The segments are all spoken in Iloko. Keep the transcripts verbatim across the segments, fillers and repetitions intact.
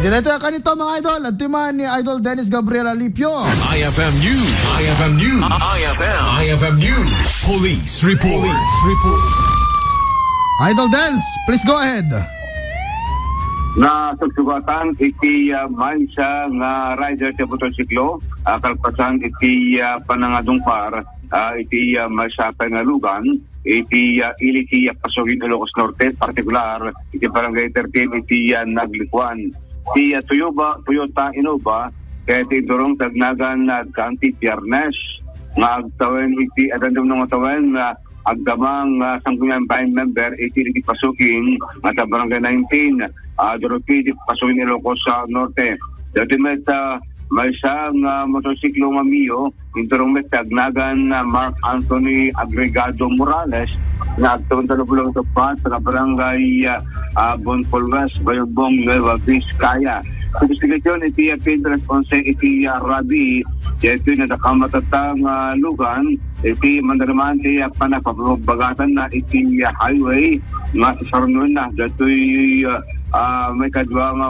Diretso kanito, mga idol. Adtoy man ni Idol Dennis Gabriel Alipio. I F M News. I F M News. I F M. I F M News. Police report. Police report. Idol Dennis, please go ahead. Nasuksugatan iti, ah, maysa nga rider ti motorsiklo, ah, kalpasan iti, ah, panangadungpar, ah, iti, ah, maysa pay nga lugan, iti, ah, ili ti, ah, Pasugin, Ilocos Norte, partikular iti Barangay thirteen iti, ah, Naglikuan. Ti, ah, Toyota, Toyota Innova, ket inturong ti agnagan, ah, addan ti Biyernes nga agtawen iti, addan ti umno nga tawen, ah, agdama nga sangguniang bahin member iti, iti Pasugin, nga ta Barangay nineteen, ah, Dorothy, iti Pasugin, Ilocos, ah, Norte. Dati met, ah, maysa nga motorsiklo nga Mio, inturong met ti agnagan, ah, Mark Anthony Agregado Morales, nga agtawen tallo puluh ket uppat, taga Barangay, ah, ah, Bonpol West, Bayumbong, Nueva Vizcaya. Investigasyon iti, ah, P N P Response iti, ah, Rabi, daytoy nadakamat a lugan, iti mandarman ti, ah, panagpapabagatna iti, ah, highway nga sasarunoenna daytoy, ah, ah, maikadua nga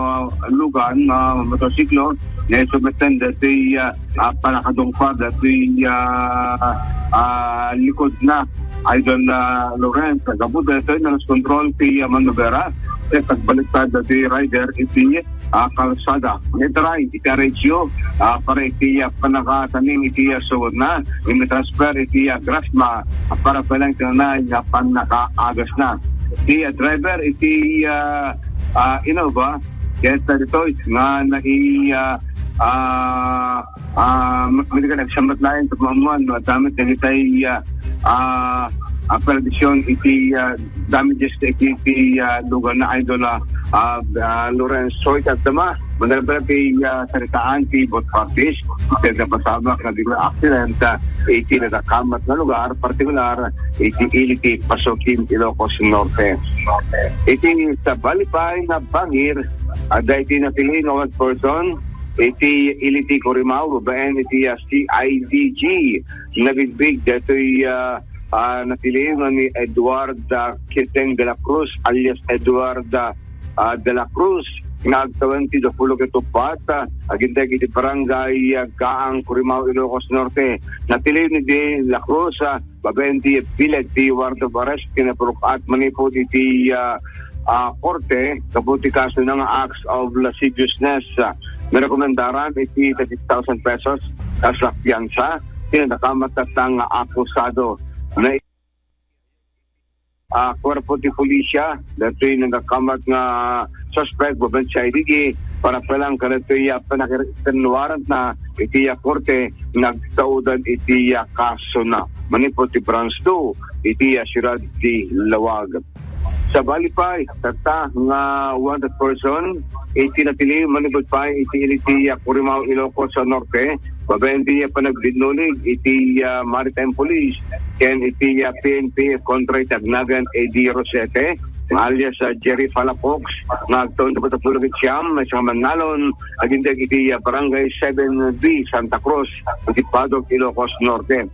lugan nga motorsiklo nga isu met daytoy, ah, ah, panakadungpar daytoy, ah, ah, likod na, Idol, ah, Lawrence. Gapu daytoy, na-lose control ti, ah, manobera. Ket nagbaliktad daytoy rider iti, ah, kalsada. Nitaray iti aregio, ah, para iti, ah, pannakatanim iti, ah, suotna. Intransfer iti, ah, Grasma, ah, para pay laeng iti nga pannakaagasna. Ti, ah, driver iti, ah, ah, Innova, ket, ah, ditoy nga nai-, ah, ah, ah, ma-, madi nga nagsambat laeng tapno ammoan no adda met dagitay, ah, ah, ah, perdisyon iti, ah, damages iti, iti, ah, lugar na, Idol, ah, ah, ah, Lawrence. So, iti adda met, mandarabara ti, ah, saritaan ti both parties. Iti napasabak nga vehicular accident, ah, iti nadakamat nga lugar, partikular iti ili ti Pasukin, Ilocos Norte. Iti sabali pay nga bangir, adda iti natiliw nga one person, iti ili ti Corimao, babaen iti, ah, C I D G. Nabigbig daytoy, ah, ah, natiliw nga ni Edward, ah, Kiteng de la Cruz alias Edward, ah, ah, de la Cruz, nga agtawen ti dapulo ket uppat, ah, aginteg iti barangay, ah, Gaang, Corimao, Ilocos Norte. Natiliw ni de la Cruz, ah, babaen ti bileg ti warrant of arrest, kinapurok-at manipud iti, ah, ah, korte, gapu ti kasona nga acts of lasciviousness. Ah, narekomendaran iti thirty thousand pesos kas la piansa ti nadakamat a akusado. Na, ah, kuerpo ti pulisya, daytoy nadakamat nga suspect, babaen C I D G, para pay laeng kadaytoy, ah, panakir-, warrant na iti, ah, korte, nagtaudan iti, ah, kasona. Manipud ti Branch two, iti, ah, siyudad ti Laoag. Sabali pay, tatta nga wanted person, iti natiliw manipud pay iti ili ti, ah, Corimao, Ilocos Norte, babaen ti, ah, panagdinnulig iti, ah, Maritime Police, ken iti, ah, P N P kontra iti agnagan A D Rosete, nga alias, ah, Jerry Palafox, nga agtawen ti patapulog iti siam, maysa nga mannalon, aginteg iti, ah, Barangay seven B, Santa Cruz, iti Padog, Ilocos Norte.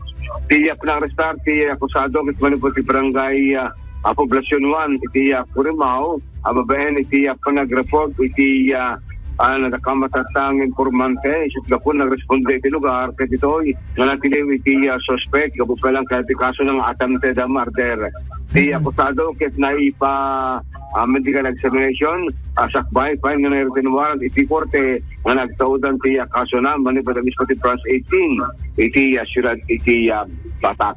Ti, ah, panangarestar ti akusado ket manipud ti barangay, ah, ah, Poblacion one, iti, ah, Corimao, a babaen iti, ah, panag-report iti, ah, ah, nadakamat a informante, isu ti gapu nagresponde iti lugar, ket ditoy nga natiliw iti, ah, suspect, gapu pay laeng kadaytoy kasona nga attempted, ah, murder. Ti akusado ket naipa, ah, medical examination, ah, sakbay pay nga nai-written warrant iti korte nga nagtaudan ti, ah, kasona manipud ti Branch eighteen iti, ah, siyudad iti, ah, Batac.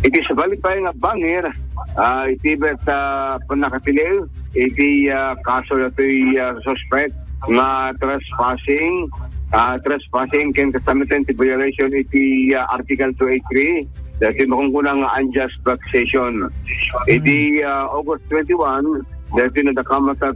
Iti sabali pay nga bangir, ah, iti met, ah, pannakatiliw iti, ah, kaso daytoy, ah, suspect nga trespassing, ah, trespassing ken kastamiten ti violation iti, ah, Article two eighty-three, daytoy makunkuna nga unjust vexation. Iti, ah, August twenty-one, daytoy nadakamat a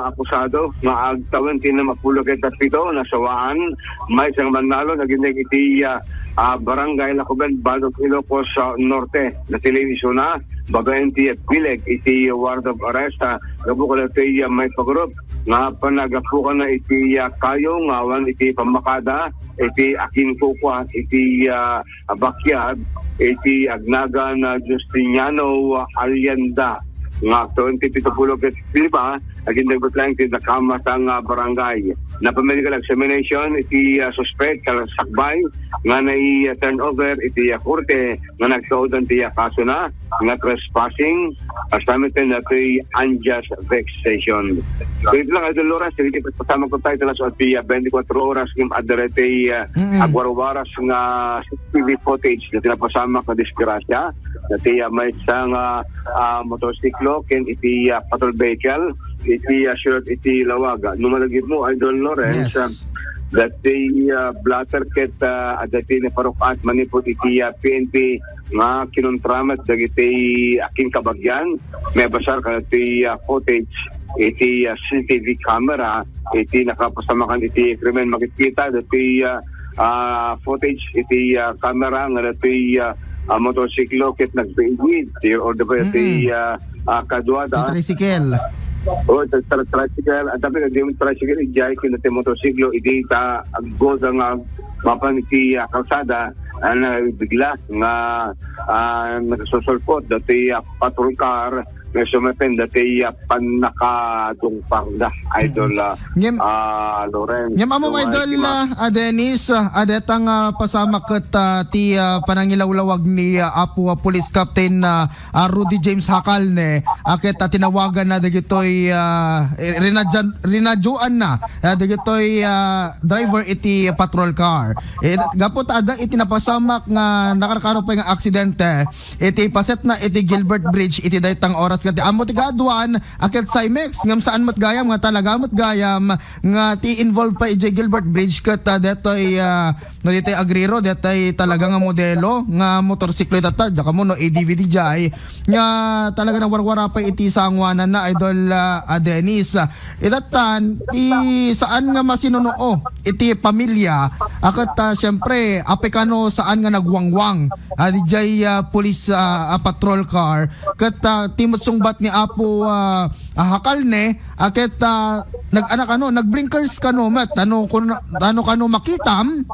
akusado nga agtawen ti ennem a puluh ket pito, nasawaan, maysa nga mannalon, aginteg iti, ah, ah, Barangay Lacoben, Padog, Ilocos, ah, Norte. Natiliw isuna, babaen ti bileg iti warrant of arrest, ah, gapu kadaytoy, ah, maipagrup nga panagapukanna iti, ah, kayo nga awan iti pammakada iti akinkukua iti, ah, backyard iti agnagan, ah, Justiniano, ah, Alienda. nga agtawen ti pito pulo ket lima, agingga met laeng ti nakamatang nga barangay. Napamedical examination iti, ah, suspek, sakbay nga nai-turnover iti, ah, korte nga nagsaodan ti, ah, kasona nga trespassing, kastamiten datoy unjust vexation. So, ito lang, Idol Lawrence, dagiti pasamak tayo, talas o ti, ah, twenty-four oras, ngem adda daytoy, ah, Mm-mm. agwarwaras nga C C T V footage nga napasamak nga disgrasya. Dati, ah, maysa nga, ah, motorsiklo ken iti, ah, patrol vehicle, iti, ah, siyudad iti Laoag. No malagipmo, Idol Lawrence, Yes. ah, dati, ah, blotter ket, ah, adda ti naparuk-at manipud iti, ah, P N P nga kinuntramat dagiti akin kabagian. Mabasar kadagiti, ah, footage iti, ah, C C T V camera iti nakapasamakan iti krimen. Makikita dati, ah, ah, footage iti, ah, camera nga dati, ah, ah, motorsiklo ket nagpaigid ti or the iti, Mm-mm. ah, ah, kaduada. Ti tricycle. O, ti tri-, tricycle. At tapi nagdimit tricycle, ijay, kinati motorsiklo, idi ta aggoda nga mapan iti, ah, kalsada, ah, nagbigla nga, ah, nagsusulpot dati, ah, patrol car, nga sumapen dati, ah, pannakadungparda, Idol, ah, Ngem-, ah, Lawrence. Ngem ammo, So, ah, Idol, iti ma- ah, ah, Dennis, ah, ah, detang, ah, pasamak ket, ah, ti, ah, panangilawlawag ni, ah, Apo, ah, Police Captain, ah, ah, Rudy James Hacalne, ah, ket, ah, tinawagan na dagitoy, ah, eh, rinadyan-, rinadyoan na, ah, dagitoy, ah, driver iti patrol car. Eh, gapu ta adda iti napasamak nga nakarkaro pay nga aksidente, iti paset na iti Gilbert Bridge iti daytang oras ket ammo ti kaaduan, a ket Simex, ngem saan met gayam nga talaga met gayam nga ti involved pay idiay Gilbert Bridge ket, ah, detoy, ah, no, ditoy agriro, detoy talaga nga modelo nga motorsiklo itatta, diak ammo no A D V D jay, nga talaga nagwarwara pay iti sanguanan na, Idol, ah, ah, Dennis. Itattan, ti saan nga masinunuo iti pamilya, a ket, ah, siyempre, apay kano saan nga nagwangwang, ah, dijay, ah, police, ah, ah, patrol car, ket, ah, ti met sungbat ni Apo, ah, ah, Hacalne, a ket, ah, nag-, anak ano, nagblinkers kano met, ano kun-, ano kano makitam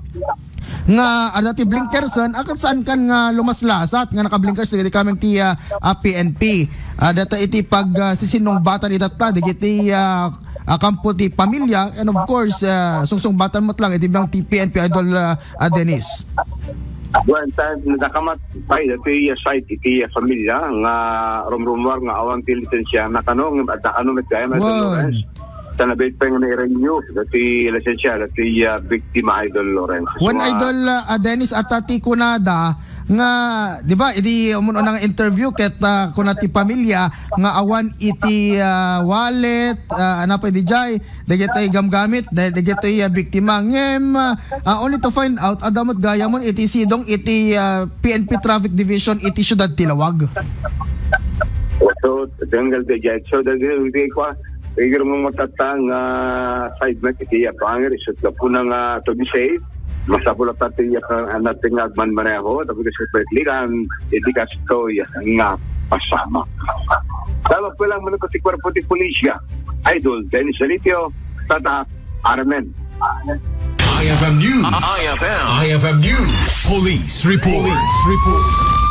nga adda ti blinkersen, a ket saan kan nga lumaslasat nga nakablinkers dagiti kameng ti, ah, ah, P N P. Ah, data iti pag, ah, sisinungbatan itatta dagiti, ah, ah, kampo ti pamilya, and of course, ah, sungsungbatan met lang iti biang ti P N P, Idol, ah, ah, Dennis. Wen, ta nadakamat pay dati, ah, side iti, ah, pamilya nga rumrumuar nga awan ti lisensia na kano, ngem adda kano met gayam, Idol Wen. Lawrence. Ta nabit pay nga nairenew dati lisensia dati, ah, biktima, Idol Lawrence. Wen, So, ah, Idol, ah, Dennis, adda ti kunada nga, di ba, idi umuna nga interview ket, ah, kuna ti pamilya nga awan iti, ah, wallet, ah, ano pay dijay, dagitoy gamgamit, da-, dagitoy, ah, biktima. Ngem, ah, ah, only to find out, adda met gayam iti sidong iti, ah, P N P Traffic Division iti siudad ti Laoag. So, tanggal dijay. So, dagiti, dagiti kua, igir mo matatang, ah, side met iti, ah, pangir, isut ka po nga to be safe. Masapul a pati, ah, natin nga agmanmaneho, tapos kasi pwede kan, iti kastoy nga pasama. Tama po lang, muna ko si Kwarpo ti Polisya. Idol, Dennis Salitio, Tata, Armen. I F M News. I F M. I F M News. Police report. Police report.